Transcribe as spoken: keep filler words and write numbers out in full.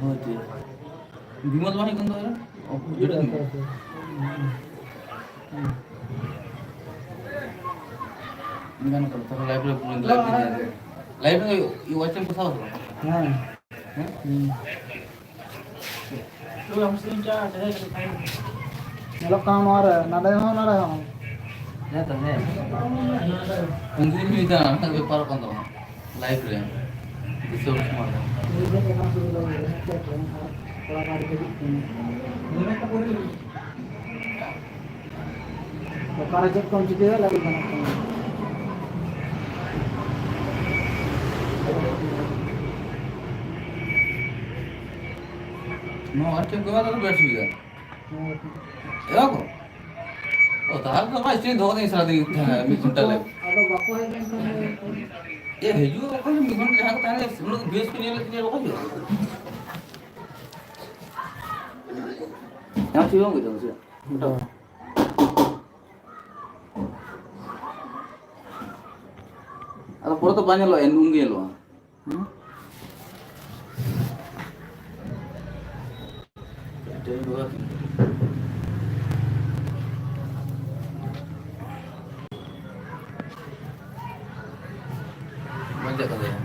ᱦᱳᱭ, ᱴᱷᱤᱠ᱾ ᱵᱤᱢᱚᱞ ᱵᱟᱝ ᱦᱩᱭᱩᱜ ᱠᱟᱱ ᱛᱟᱵᱮᱱᱟ? ᱚ, ᱡᱚᱴᱮᱫ ᱵᱤᱢᱚᱞ᱾ ᱜᱟᱱ ᱠᱟᱱᱟ, ᱛᱟᱦᱞᱮ ᱞᱟᱭᱤᱵ ᱨᱮ ᱯᱩᱨᱟᱹ ᱞᱟᱭᱤᱵ ᱨᱮ ᱧᱮᱞ ᱠᱮᱫᱟ᱾ ᱞᱟᱭᱤᱵ ᱨᱮ ᱳᱣᱟᱪ ᱴᱟᱭᱤᱢ ᱠᱚ ᱥᱟᱵ ᱟᱠᱟᱫᱟ? ᱦᱮᱸ᱾ ᱦᱮᱸ? ᱦᱩᱸ᱾ ᱧᱮᱞᱚᱜ ᱠᱟᱱᱟ ᱱᱚᱣᱟ ᱨᱮ, ᱱᱚᱰᱮ ᱦᱚᱸ, ᱱᱚᱰᱮ ᱦᱚᱸ᱾ ᱦᱮᱸ ᱛᱚ, ᱦᱮᱸ᱾ ᱩᱱᱠᱩ ᱠᱚ ᱢᱤᱫᱴᱟᱝ ᱵᱮᱯᱟᱨ ᱠᱟᱱ ᱛᱟᱵᱚᱱᱟ᱾ ᱞᱟᱭᱤᱵ ᱨᱮ ᱫᱤᱥᱚᱢ ᱥᱚᱢᱟᱡᱽ ᱨᱮ᱾ ᱚᱠᱟᱨᱮ ᱪᱮᱫ ᱠᱚᱢ ᱪᱤᱠᱟᱹᱭᱟ, ᱞᱟᱹᱭ ᱜᱟᱱᱚᱜ ᱠᱟᱱᱟ᱾ ᱱᱚᱣᱟ ᱟᱨ ᱪᱮᱫ ᱠᱚ ᱵᱟᱝ ᱵᱮᱥ ᱦᱩᱭᱩᱜᱼᱟ᱾ ᱦᱮᱸ᱾ ᱮ ᱵᱟᱵᱩ᱾ ᱚ, ᱛᱟᱦᱞᱮ ᱫᱚ ᱱᱚᱣᱟ ᱥᱴᱮᱡ ᱫᱚᱦᱚ ᱠᱟᱛᱮ ᱥᱟᱨᱟ ᱫᱤᱱ ᱛᱟᱦᱮᱸ, ᱢᱤᱫ ᱜᱷᱚᱱᱴᱟ ᱞᱮ᱾ ᱟᱫᱚ ᱵᱟᱠᱚ ᱦᱮᱡ ᱞᱮᱱᱠᱷᱟᱱ ᱫᱚ ᱮ, ᱦᱤᱡᱩᱜ ᱟᱠᱚ, ᱢᱤᱫ ᱜᱷᱚᱱᱴᱟ ᱡᱟᱦᱟᱸ ᱠᱚ ᱛᱟᱦᱮᱱᱟ, ᱩᱱᱟᱹᱜ ᱵᱮᱥ ᱠᱚ ᱧᱮᱞᱮᱫ ᱛᱤᱧᱟ, ᱵᱟᱠᱚ ᱦᱤᱡᱩᱜᱼᱟ᱾ ᱡᱟᱦᱟᱸ ᱪᱮᱫ ᱵᱟᱝ ᱵᱩᱡᱷᱟᱹᱣ, ᱪᱮᱫ? ᱵᱟᱝ᱾ ᱟᱫᱚ ᱯᱚᱨᱮ ᱫᱚ ᱵᱟᱝ ᱧᱮᱞᱚᱜᱼᱟ, ᱩᱱᱜᱮ ᱧᱮᱞᱚᱜᱼᱟ᱾ ᱦᱩᱸ? ᱵᱟᱧᱪᱟᱜ ᱛᱟᱞᱮᱭᱟ᱾